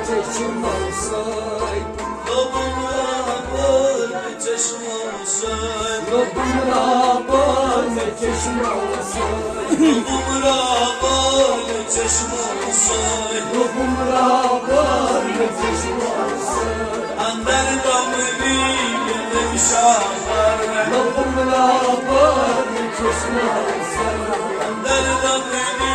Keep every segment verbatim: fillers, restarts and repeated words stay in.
چشمو سۭتۍ۔ لوٚبُم رحمان چشمو سۭتۍ۔ لوٚبُم رحمان چشمو سۭتۍ۔ لوٚبُم رحمان چشمو سۭتۍ۔ لوٚبُم رحمان چشمو سۭتۍ۔ اندر دمنی ییٚلہِ شاپر۔ لوٚبُم رحمان چشمو سۭتۍ۔ اندر دمنی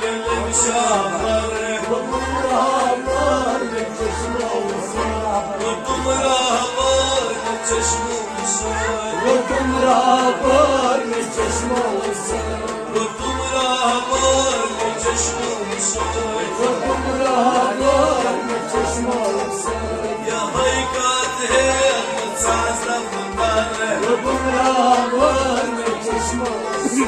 ییٚلہِ شاپر۔ لوٚبُم رحمان چشمو سۭتۍ۔ لوٚبُم رحمان چشمو سۭتۍ۔ لوٚبُم رحمان چشمو سۭتۍ۔ لوٚبُم رحمان چشمو سۭتۍ۔ لوٚبُم رحمان چشمو سۭتۍ۔ یِہوٚے کتھ ہیٚژ ژٕ کرٕ۔ لوٚبُم رحمان چشمو سۭتۍ۔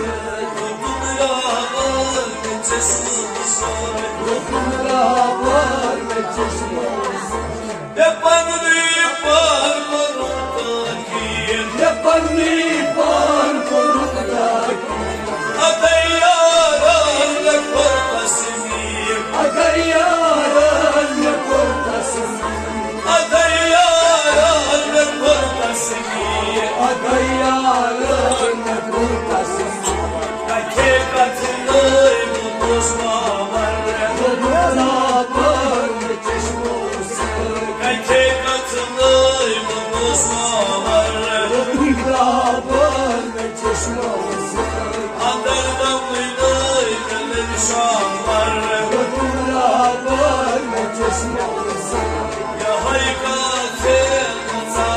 لوٚبُم رحمان چشمو سۭتۍ۔ لوٚبُم رحمان چشمو سۭتۍ۔ مےٚ پننُے پان کوٚرُن تٲکیٖد۔ مےٚ پننُے پان کوٚرُن تٲکیٖد۔ اَدَے یارن مےٚ کوٚر تسمیٖم۔ اَدَے یارن مےٚ کوٚر تسمیٖم۔ اَدَے یارن مےٚ کوٚر تسمیٖم۔ اَدَے یارن مےٚ کوٚر تسمیٖم۔ کتھے کتھِ نٲے ووٚنُس باور۔ ووٚنُس باور مےٚ چشمو سۭتۍ۔ کتھے کتھِ نٲے ووٚنُس باور۔ ووٚنُس باور مےٚ چشمو سۭتۍ۔ اندر دمٕے نٲے مےٚ لٔگۍ شاور۔ ووٚنُس باور مےٚ چشمو سۭتۍ۔ یِہوٚے کتھ ہیٚژ ژٕ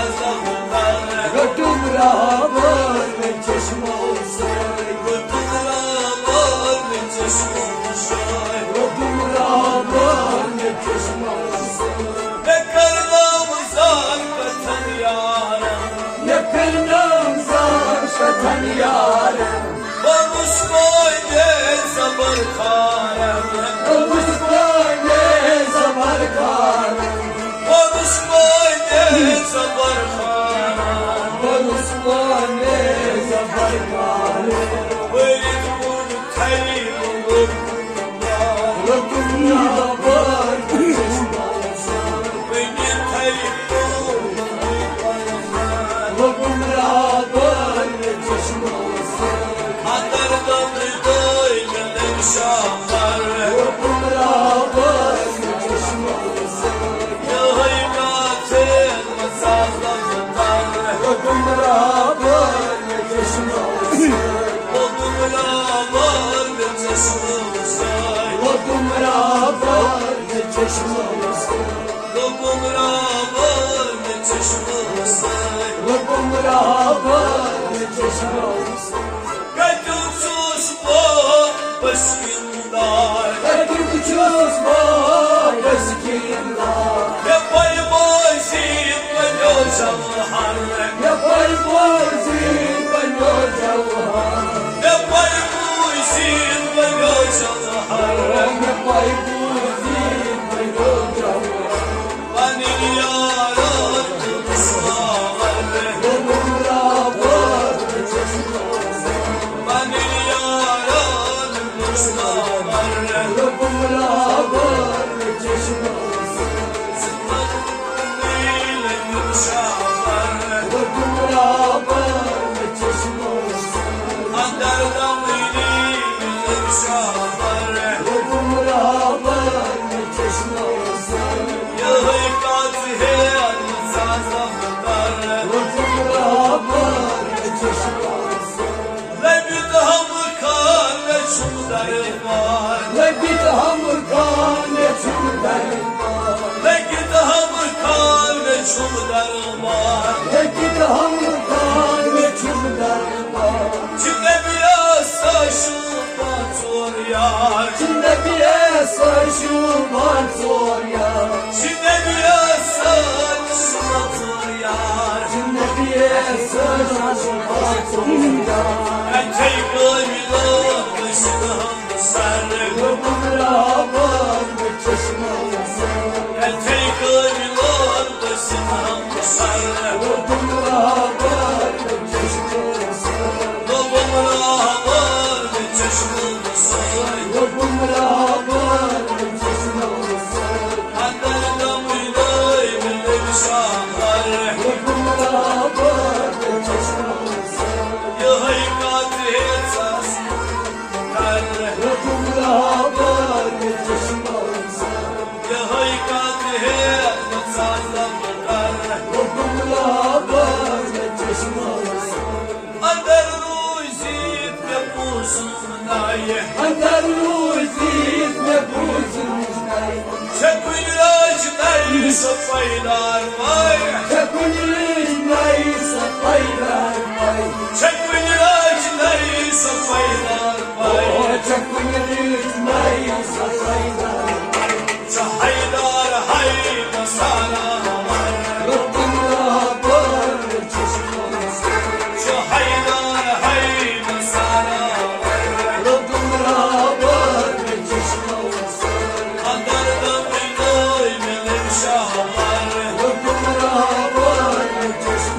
کرٕ۔ لوٚبُم رحمان چشمو سۭتۍ۔ لوٚبُم رحمان چشمو سۭتۍ۔ لوٚبُم رحمان چشمو سۭتۍ۔ مےٚ کرنٲوٕم زان کتھن یارن۔ مےٚ کرنٲوٕم زان کتھن یارن۔ ووٚنُس پٲنۍ زبر خارن۔ ووٚنُس پٲنۍ زبر خارن۔ ووٚنُس پٲنۍ زبر خارن۔ ووٚنُس پٲنۍ زبر خارن۔ ؤرِتھ ووٚن تھری ووٚن۔ لوٚبُم رحمان چشمو سۭتۍ۔ لوٚبُم رحمان چشمو سۭتۍ۔ اندر دمٕے نٲے مےٚ لٔگۍ شاپر۔ لوٚبُم رحمان چشمو سۭتۍ۔ یِہوٚے کتھ ہیٚژ ژٕ کرٕ۔ لوٚبُم رحمان چشمو سۭتۍ۔ لوٚبُم رحمان چشمو سۭتۍ۔ لوٚبُم رحمان چشمو سۭتۍ۔ لوٚبُم رحمان چشمو سۭتۍ۔ لوٚبُم رحمان چشمو سۭتۍ۔ کتیُک چھُس بہٕ پسکیٖن دار۔ کتیُک چھُس بہٕ پسکیٖن دار۔ مےٚ پَے بوزِ بنیو جوہر۔ مےٚ پَے بوزِ بنیو جوہر۔ مےٚ پَے بوزِ بنیو جوہر۔ مےٚ پَے بوزِ بنیو جوہر۔ پنٕنۍ یارن تُلُس باور۔ لوٚبُم رحمان چشمو سۭتۍ۔ پنٕنۍ یارن تُلُس باور۔ لوٚبُم رحمان چشمو سۭتۍ۔ زٕ پنٕنۍ لٔگِم شاور۔ لوٚبُم رحمان چشمو سۭتۍ۔ اندر دمٕے لٔگِم شاور۔ لوٚبُم رحمان چشمو سۭتۍ۔ یِہوٚے کتھ ہیٚژ ژٕ کرٕ۔ لوٚبُم رحمان چشمو سۭتۍ۔ لٔبِتھ ہم خان مےٚ چھُم دربار۔ لٔبِتھ ہم خان مےٚ چھُم دربار۔ لٔبِتھ ہم خان مےٚ چھُم دربار۔ لٔبِتھ ہم خان مےٚ چھُم دربار۔ چھِ نبی آسان شوٗبان ژور یار۔ چھِ نبی آسان شوٗبان ژور یار۔ چھِ نبی آسان شوٗبان ژور یار۔ چھِ نبی آسان شوٗبان ژور یار۔ اَتھَے کٲمِلان ٲسِتھ ہمسر۔ لوٚبُم رحمان چشمو سۭتۍ۔ اَتھَے کٲمِلان ٲسِتھ ہمسر۔ لوٚبُم رحمان چشمو سۭتۍ۔ لوٚبُم رحمان چشمو سۭتۍ۔ لوٚبُم رحمان چشمو سۭتۍ۔ اندر سمنایہِ۔ اندر روٗزِتھ مےٚ بوٗزمٕژ نَے۔ چھےٚ کُنہِ رٲچھ نَے سۄ پایدار پاے۔ چھےٚ کُنہِ رٲچھ نَے سۄ پایدار پاے۔ چھےٚ کُنہِ رٲچھ نَے سۄ پایدار پاے۔ او، چھےٚ کُنہِ رٲچھ نَے سۄ پایدار پاے۔ چھُ حیدر ہے مسانا۔ رُکُن رابر چھُس چھُ حیدر ہے مسانا۔ رُکُن رابر چھُس اندر دم نوی ملن شاور۔ رُکُن رابر چھُس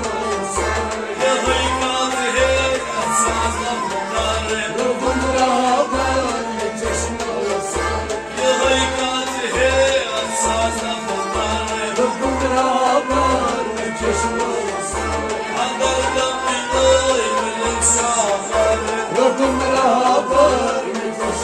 یہے کتھ ہے ساز دفتر۔ رُکُن رابر چھُس یہے کتھ ہے ساز دفتر۔ رُکُن رابر چھُس اندر دم نوی ملن شاور۔ رُکُن رابر چھُس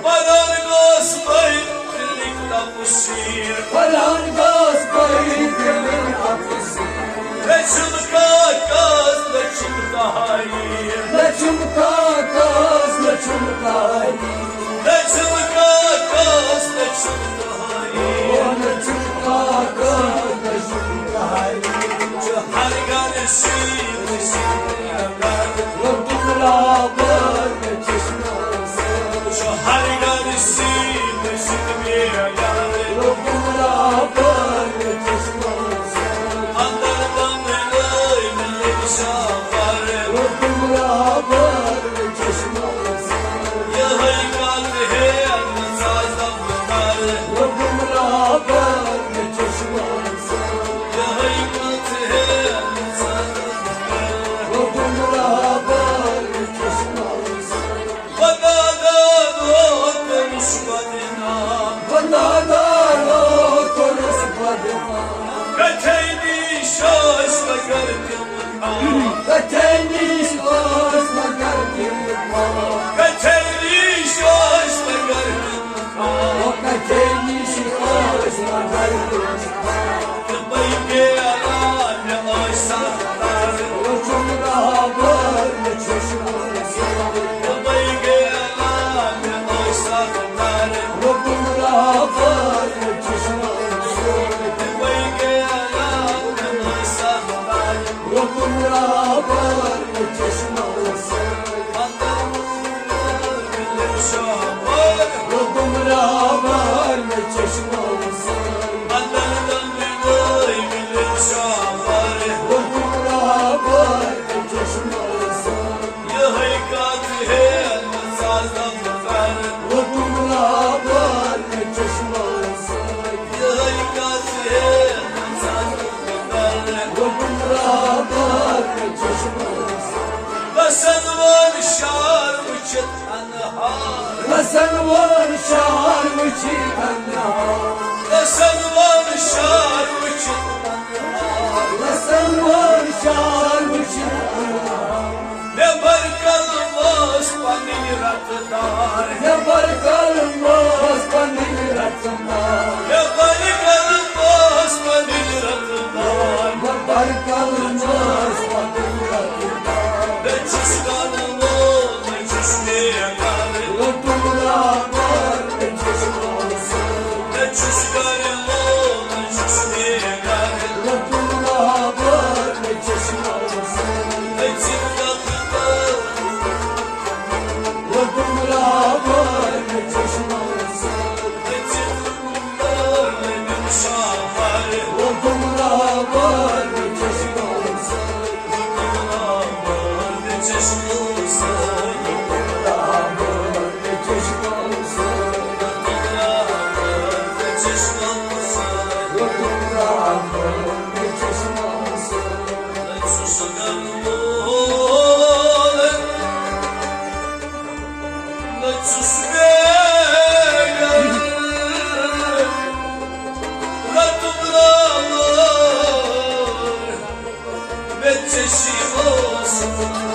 پران گوس بٔے دِلٕکۍ تپسیر۔ پران گوس بٔے دِلٕکۍ تپسیر۔ نہ چھُم کاکس، نہ چھُم تحریر۔ نہ چھُم کاکس، نہ چھُم تحریر۔ نہ چھُم کاکس، نہ چھُم تحریر۔ او، نہ چھُم کاکس، نہ چھُم تحریر۔ چھُ ہر گرٕ سۭتۍ سۭتۍ گرٕ۔ رُکُن رابر چھُس چھُ ہر گرٕ سۭتۍ سۭتۍ بیٚیہِ گرٕ۔ رُکُن رابر چھُس اندر دم لٲے مےٚ لٔگۍ شاور۔ رُکُن رابر چھُس یہے کتھ ہے ساز دفتر۔ رُکُن رابر چھُس یہے کتھ ہے ساز دفتر۔ رُکُن رابر چھُس خدا دادو کوٚرُس بدنام۔ خدا دادو کوٚرُس بدنام۔ کتھے نِش ٲسۍ مگر تِم کھا۔ کتھے نِش ٲسۍ مگر تِم کھا۔ کتھے نِش ٲسۍ مگر تِم کھا۔ او کتھے نِش ٲسۍ مگر تِم کھا۔ تہٕ بٔلکہِ علاوٕ مےٚ ٲسۍ سَتھ تَرٕ۔ رُکُن رابر مےٚ چھُس منظور۔ تہٕ بٔلکہِ علاوٕ مےٚ ٲسۍ سَتھ تَرٕ۔ رُکُن رابر مےٚ چھُس منظور۔ تہٕ بٔلکہِ علاوٕ مےٚ ٲسۍ سَتھ تَرٕ۔ رُکُن رابر مےٚ چھُس منظور۔ رُکُن رابر مےٚ چھُس منظور۔ رُکُن رابر مےٚ چھُس منظور۔ یہے کتھ ہے ساز دفتر۔ رُکُن رابر مےٚ چھُس منظور۔ یہے کتھ ہے ساز دفتر۔ رُکُن رابر مےٚ چھُس منظور۔ رسن وول شار وٕچھِتھ انہار۔ رسن وول شار وٕچھِتھ انہار۔ رسن وول شار وٕچھِتھ انہار۔ رسن وول شار وٕچھِتھ انہار۔ مےٚ بر قلمس پنٕنۍ رفتار۔ مےٚ بر قلمس پنٕنۍ رفتار۔ مےٚ بر قلمس پنٕنۍ رفتار۔ مےٚ بر قلمس پنٕنۍ رفتار۔ مےٚ چھُس کرُن وول، مےٚ چھُس نیک کرٕنۍ۔ رُکُن رابر مےٚ چھُس منظور۔ مےٚ چھُس کرُن وول، مےٚ چھُس نیک کرٕنۍ۔ رُکُن رابر مےٚ چھُس منظور۔ مےٚ چھُس کرُن وول۔ رُکُن رابر مےٚ چھُس منظور۔ مےٚ چھُس